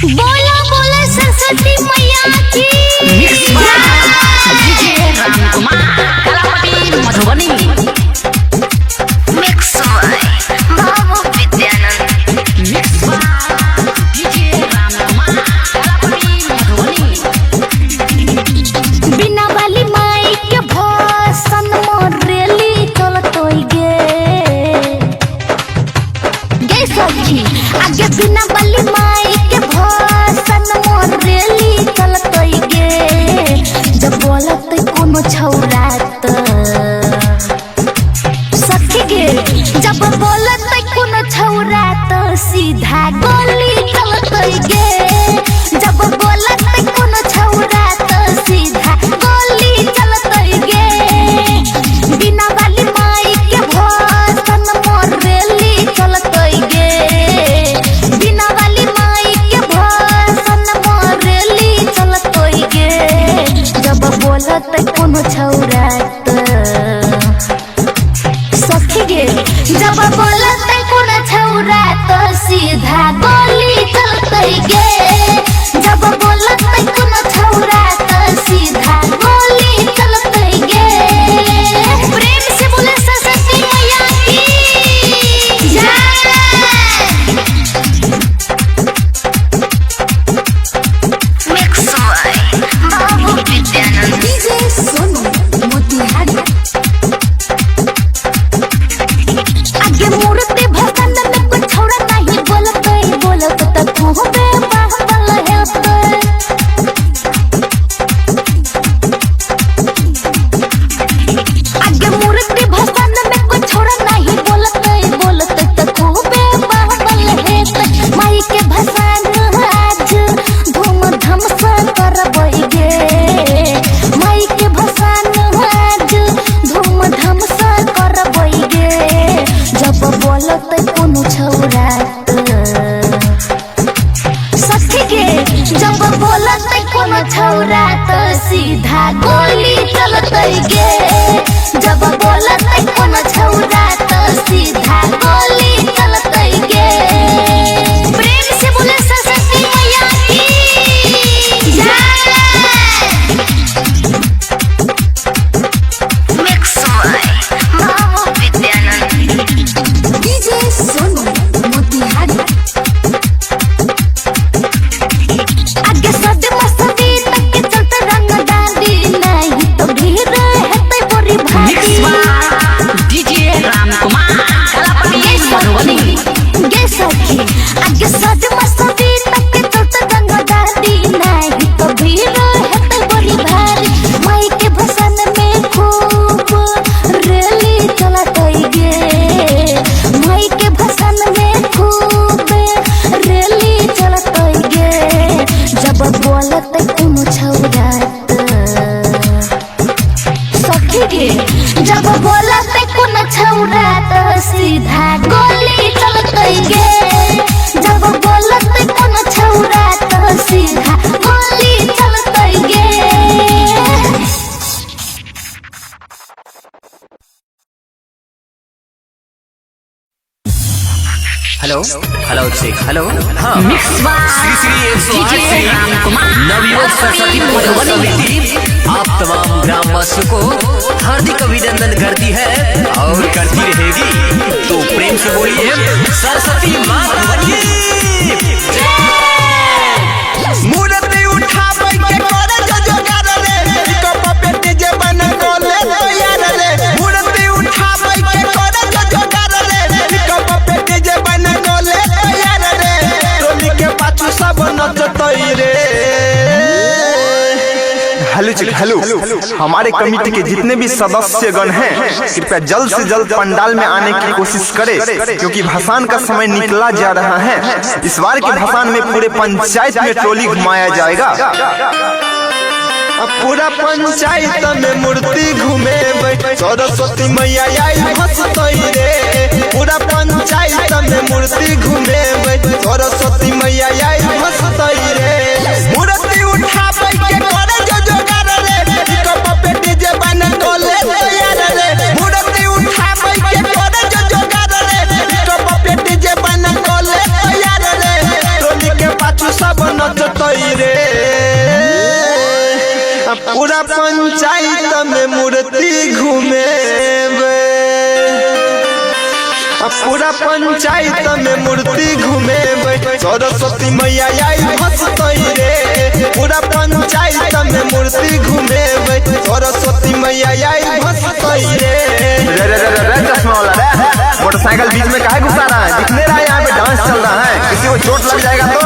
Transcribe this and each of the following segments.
बोला बोला सरस्वती मैया की mix by DJ Ram Kumar Kalapati Madhubani. Mix by Babu Vidyanand. Mix by DJ Ram Kumar Kalapati Madhubani. बिना वाली माई के भाषण मोरेली चलतोई गे गे सखी आगे बिना वाली माई के भाषण मोरेली चलतोई गे। जब बोलत कोनो छौरा त सखी गे, जब बोलत कोनो छौरा त सीधा गोली चलतोई गे। जब बोलत कोनो छौरा त सीधा गोली चलतई गे। बिना वाली माई के भाषण मोरेली चलतई गे। बिना वाली माई के भाषण मोरेली चलतई गे। जब बोलत कोनो छौरा त सखी गे, जब बोलत कोनो छौरा त सीधा गोली चलतई गे। जब बोलत कोनो छौरा त सीधा गोली चलतई गे। प्रेम से बोले सरस्वती मैया की जय। Mix by Babu Vidyanand. DJ Sonu Motihari. आगे मूर्ति भसन में कुछ छौड़ा नहीं बोलतई, बोलत त खूबे बाहबल हेतै। आगे मूर्ति भसन में कुछ छौड़ा नहीं बोलतई, बोलत त खूबे बाहबल हेतै। माई के भसान आज धूमधाम से करबै गे। माई के भसान आज धूमधाम से करबै गे। जब बोलत कोनो छौरा त सखी गे, जब बोलत कोनो छौरा त सीधा गोली चलतई गे। जब बोलत कोनो छौरा त सीधा गोली चलतई गे। प्रेम से बोले सरस्वती मैया की जय। Mix by Babu Vidyanand. DJ Sonu Motihari. आगे सद मसदी तक चलत रंग डाली, नहीं तो भीड़ हेतै बड़ी भारी। Mix by DJ Ram Kumar Kalapati Madhubani. गे सखी आगे सद मसदी तक चलत रंग डाली, नहीं तो भीड़ हेतै बड़ी भारी। माई के भसन में खूब रैली चलतई गे। माई के भसन में खूब रैली चलतई गे। जब बोलत कोनो छौरा त सखी गे, जब बोलत कोनो छौरा त सीधा गोली चलतई गे। जब बोलत कोनो छौरा त सीधा गोली चलतई गे। हेलो हेलो चेक हेलो हाँ mix by Shri Shri 108 DJ Shri Ram Kumar नवयुवक सरस्वती मधुबनी। समिति आप तमाम ग्रामवासियों को हार्दिक अभिनंदन करती है और करती रहेगी। तो प्रेम से बोलिए सरस्वती माता की। मूर्ति उठाबै के करे जो जोगार रे, कप पे डीजे बन गोले तैयार रे। मूर्ति उठाबै के करे जो जोगार रे, कप पे डीजे बन गोले तैयार रे। टोली के पाछू सब नचतई रे। हेलो जी हेलो, हमारे कमेटी के जितने भी सदस्यगण हैं कृपया जल्द से जल्द पंडाल में आने की कोशिश करें, क्योंकि भसान का समय निकला जा रहा है। इस बार के भसान में पूरे पंचायत में ट्रॉली घुमाया जाएगा। अब पूरा पंचायत में मूर्ति घुमेबै, सरस्वती मैया आई भसतई रे। पूरा पंचायत में मूर्ति घुमेबै, सरस्वती मैया आई भसतई रे। मूर्ति उठाबै के करे जो जोगार रे, कप पे डीजे बन गोले तैयार रे। मूर्ति उठाबै के करे जो जोगार रे, कप पे डीजे बन गोले तैयार रे। टोली के पाछू सब पूरा पंचायत में मूर्ति घूमेबे, पूरा पंचायत में मूर्ति घूमेबे। सरस्वती मैया आई भसतई रे, पूरा पंचायत में मूर्ति घूमेबे। सरस्वती मैया आई भसतई रे। रे रे रे रे चश्मा वाला रे, मोटरसाइकिल बीच में काहे घुसा रहा है? दिखने रहा है यहाँ पे डांस चल रहा है, किसी को चोट लग जाएगा तो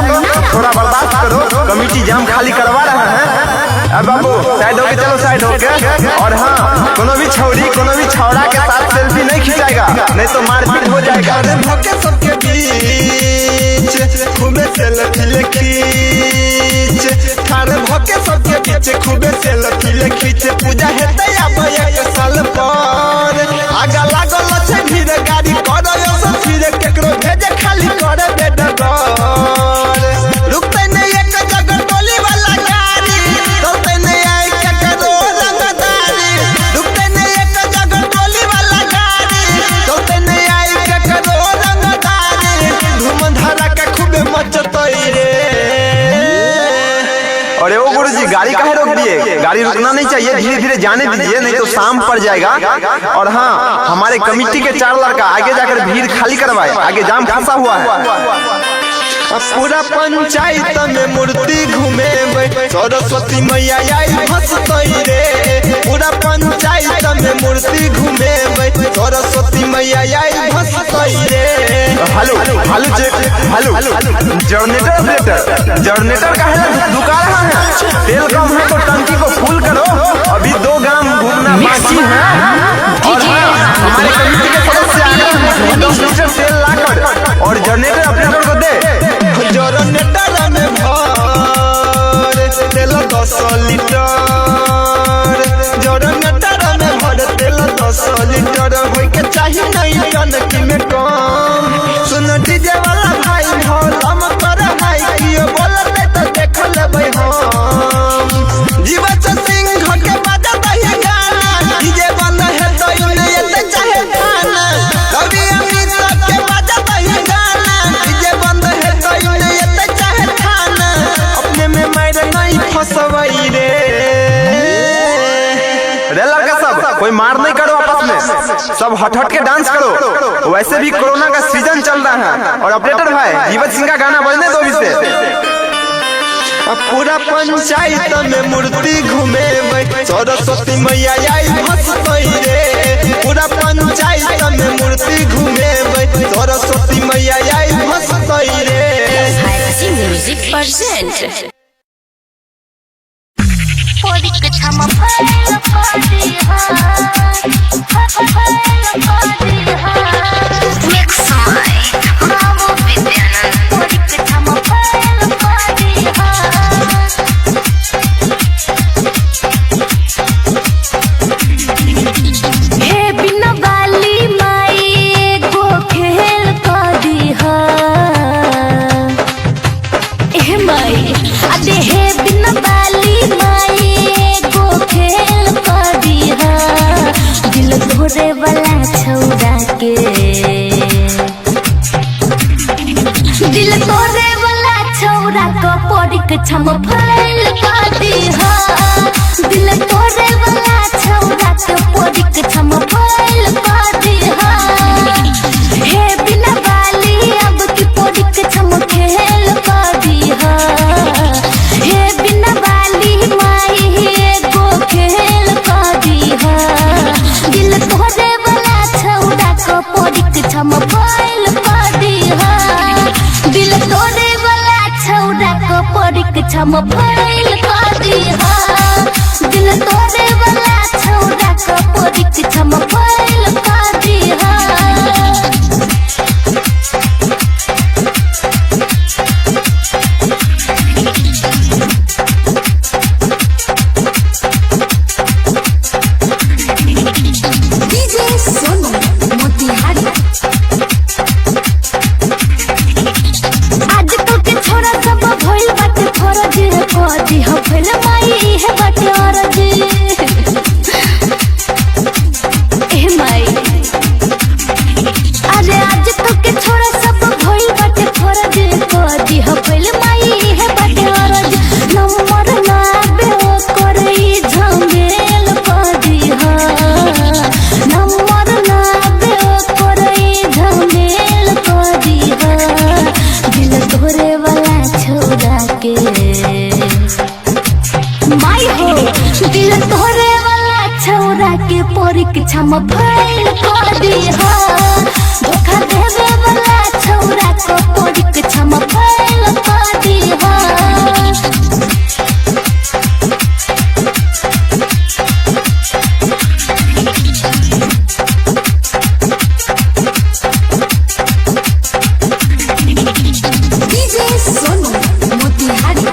थोड़ा बर्दाश्त करो। कमेटी जाम खाली करवा रहा है। अब बाबू साइड होके चलो, साइड होके। और हाँ, कोनो भी छौरी कोनो भी छौड़ा के साथ सेल्फी नहीं खिंचाएगा, नहीं तो मारपीट हो जाएगा। अरे भके सबके बीच खूबे सेल्फी खींच, ठाड़ भके सबके बीच खूबे सेल्फी खींच। पूजा हेतै आब एक साल पर, आगा लागल छै भीड़ गाड़ी करयो से फिर केकरो भेजे खाली करे बेडर। रुकतै नै एक जगह टोली वाला गाड़ी, चलतै नै आइ केकरो रंगदारी। रुकतै नै एक जगह टोली वाला गाड़ी, चलतै नै आइ केकरो रंगदारी। धूम धड़ाका खूबे मचतै रे। अरे ओ गुरुजी, गाड़ी काहे रोक दिए? गाड़ी रुकना नहीं चाहिए, धीरे धीरे जाने दीजिए, नहीं तो शाम पड़ जाएगा। और हाँ, हमारे कमेटी के 4 लड़का आगे जाकर भीड़ खाली करवाए, आगे जाम फंसा हुआ है। पूरा पंचायत में मूर्ति घूमेबे। सरस्वती मैया आई भसतई रे, पूरा पंचायत में मूर्ति घूमेबे। सरस्वती मैया आई भसतई रे। Hello hello check, hello generator operator, generator का है दुका रहा है, तेल कम है तो टंकी को फुल करो। अभी 2 गांव घूमना बाकी है। और हाँ, हमारे कमेटी के सदस्य आगे 10 लीटर तेल लाकर और जनरेटर ऑपरेटर को दे। जनरेटर में भर तेल 10 लीटर, जनरेटर में भर तेल 10 लीटर होय के चाही नहीं टंकी में कम। सुन डीजे वाला भाई भलम कर भाई, कियो बोलते तो देख लेबै हम। जीवच सिंह के बजतै गाना, डीजे बंद हेतै नै एतै चाहे खाना। कवि अमित के बजतै गाना, डीजे बंद हेतै नै एतै चाहे खाना। अपने में मार नहीं फसबै रे। रे लड़का सब, कोई मार नहीं करो आपस में, सब हट हट के डांस करो। वैसे भी कोरोना का सीजन चल रहा है। और ऑपरेटर भाई, जीवत सिंह का गाना बजने दो इसे। पूरा पंचायत में मूर्ति घूमेबे। सरस्वती मैया आई भसतई रे, पूरा पंचायत में मूर्ति घूमेबे। सरस्वती मैया आई भसतई रे। Music present. Mix by Babu Vidyanand. हे बिना बाली माई एगो खेल कर दीहा। ए माई, अरे हे बिना बाली माई एगो खेल कर दीहा। दिल तोरे वाला छौड़ा के, दिल तोरे वाला छौड़ा को पड़ी के छम फैल कर दीहा। दिल तोरे वाला छौड़ा के पड़ी के छम फैल कर दीहा। हे बिना बाली अब की पड़ी के छम खेल कर दीहा। हे बिना बाली माई एगो खेल कर दीहा। दिल तोरे वाला छौड़ा को पड़ी के छम फैल कर दीहा। दिल तोरे वाला छौड़ा को पड़ी के छम फैल कर दीहा। दिल तोरे वाला छौड़ा को पड़ी के छम फैल कर दीहा। डीजे सोनू मोतिहारी। आजकल के छोरा सब भइल बाटे फरज, फौजी हो फैल माई इहे बाटे अरज। ए वाला छौरा के, माई हो दिल तोड़े वाला छौरा के परीक्षा में फेल कर दिहा। धोखा देवे वाला छौरा को परीक्षा में फेल कर दिहा। डीजे सोनू मोतिहारी।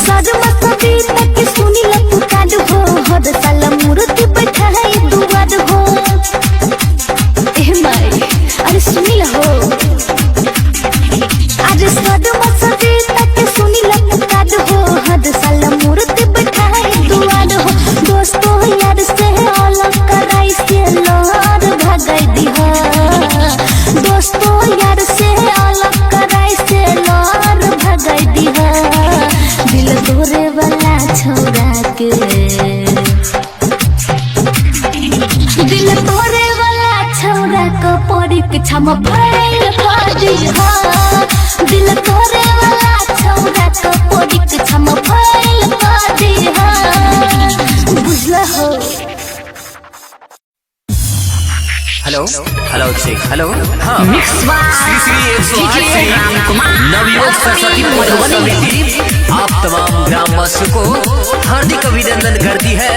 शर्मा सविता के सुनी ल पुकार हो, हर साल मूर्ति बैठाई दुआर हो। ए माई अरे सुनी ल हो, अरे शर्मा सविता के सुनी ल पुकार हो, हर साल मूर्ति बैठाई दुआर हो। दोस्तों यार से अलग कराई से लहर भगाई दिहा, दोस्तों यार से अलग कराई से लहर भगाई दिहा। दिल तोड़े वाला छौरा के, दिल तोड़े वाला छौरा को परीक्षा में फेल कर दिहा। दिल तोड़े वाला छौरा को परीक्षा में फेल कर दिहा। बुझल हो। हेलो हेलो चेक हेलो हाँ mix by Shri Shri 108 DJ Shri Ram Kumar नवयुवक सरस्वती पूजन समिति आप तमाम ग्रामवासियों को हार्दिक अभिनंदन करती है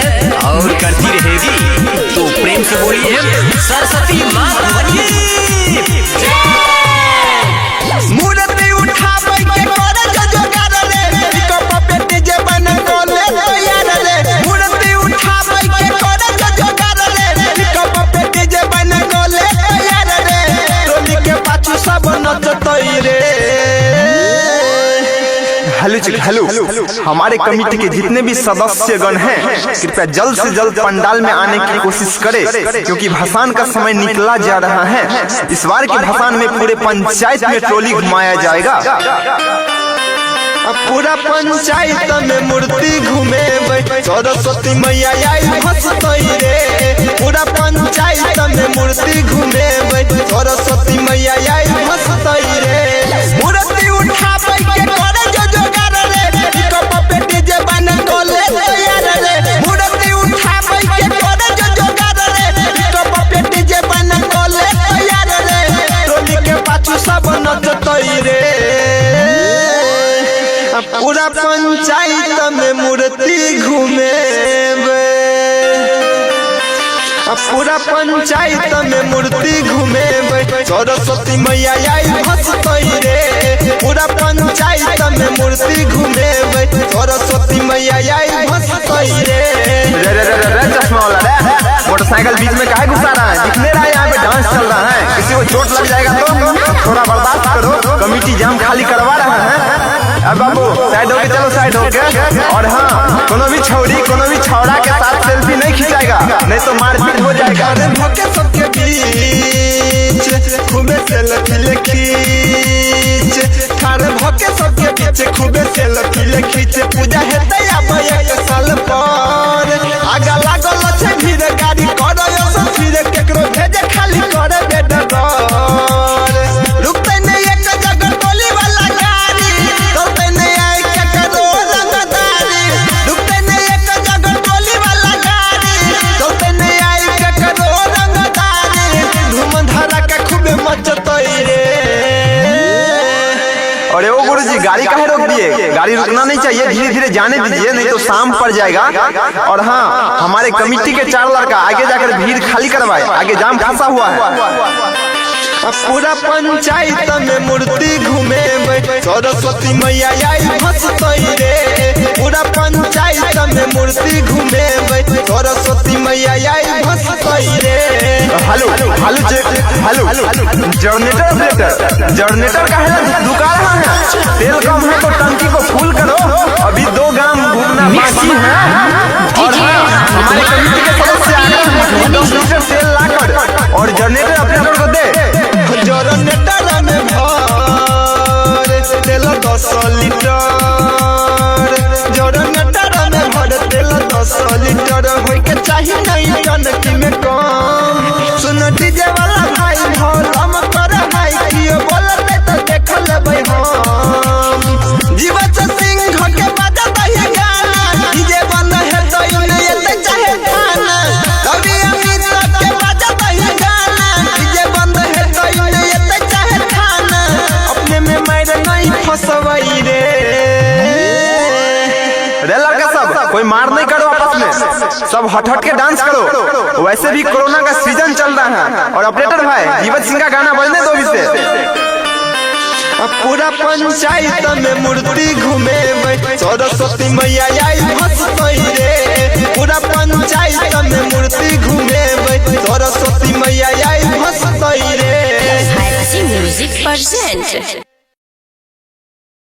और करती रहेगी। तो प्रेम से बोलिए सरस्वती माता की। मूर्ति उठाबै के करे जो जोगार रे, पिकअप पे डीजे बन गोले तैयार रे। मूर्ति उठाबै के करे जो जोगार रे, पिकअप पे डीजे बन गोले तैयार रे। टोली के पाछू सब नचतै रे। हेलो जी हेलो, हमारे कमेटी के जितने भी सदस्यगण हैं कृपया जल्द से जल्द पंडाल में आने की कोशिश करें, क्योंकि भसान का समय निकला जा रहा है। इस बार के भसान में पूरे पंचायत में ट्रॉली घुमाया जाएगा। पूरा पंचायत में मूर्ति घुमेबै, सरस्वती मैया आई भसतै रे। पूरा पंचायत में मूर्ति घुमेबै, सरस्वती मैया आई भसतै रे। मूर्ति उठाबै के करे जो जोगार रे, पिकअप पे डीजे बन गोले तैयार रे। मूर्ति उठाबै के करे जो जोगार रे, पिकअप पे डीजे बन गोले तैयार रे। टोली के पाछू सब नचतै रे। पूरा पंचायत में मूर्ति घुमेबै, पूरा पंचायत में मूर्ति घुमेबै, सरस्वती मैया आई भसतै रे। पूरा पंचायत में मूर्ति घुमेबै, सरस्वती मैया आई भसतै रे। रे रे रे रे चश्मा वाला रे, मोटरसाइकिल बीच में काहे घुसा रहा है? दिखने रहा है यहाँ पे डांस चल रहा है, किसी को चोट लग जाएगा तो थोड़ा बर्दाश्त करो। कमेटी जाम खाली करवा रहा है। अब बाबू साइड होके चलो, साइड होके। और हाँ, कोनो भी छौरी कोनो भी छौड़ा के साथ सेल्फी नहीं खिंचाएगा, नहीं तो मारपीट हो जाएगा। अरे भके सबके बीच खूबे सेल्फी खींच, ठाड़ भके सबके बीच खूबे सेल्फी खींच। पूजा हेतै आब एक साल पर, आगा लागल छै भीड़, गाड़ी करय सब फिर, केकरो भेजे खाली करे बेडर। रुकतै नै एक जगह टोली वाला गाड़ी, दौड़तै नै आइ केकरो रंगदारी। रुकतै नै एक जगह टोली वाला गाड़ी, दौड़तै नै आइ केकरो रंगदारी। धूम धड़ाका खूबे मचतै रे। अरे ओ गुरुजी, गाड़ी काहे रोक दिए? गाड़ी रुकना नहीं चाहिए, धीरे धीरे जाने दीजिए, नहीं तो शाम पड़ जाएगा। और हाँ, हमारे कमेटी के 4 लड़का आगे जाकर भीड़ खाली करवाए, आगे जाम फंसा हुआ है। पूरा पंचायत में मूर्ति घुमेबै, सरस्वती मैया आई भसतै रे। पूरा पंचायत में मूर्ति घुमेबै, सरस्वती मैया आई भसतै रे। Hello hello check hello, generator operator, generator का है दुका रहा है, तेल कम है तो टंकी को फुल करो। अभी 2 गांव घूमना बाकी है। और हाँ, हमारे कमेटी के सदस्य आ गए हैं, 10 लीटर तेल लाकर और जनरेटर ऑपरेटर को दे। जनरेटर में भर तेल 10 लीटर, जनरेटर में भर तेल 10 लीटर होय के चाही नहीं टंकी में कम। सुन डीजे वाला भाई भलम कर हाय, कियो कोई मार नहीं करो आपस में, सब हट हट के डांस करो। वैसे भी कोरोना का सीजन चल रहा है। और ऑपरेटर भाई जीवन सिंह का गाना बजने दो इसे। पूरा पंचायत में मूर्ति घूमेबै, सरस्वती मैया आई भसतै रे। पूरा पंचायत में मूर्ति घूमेबै, सरस्वती मैया आई भसतै रे। Music present.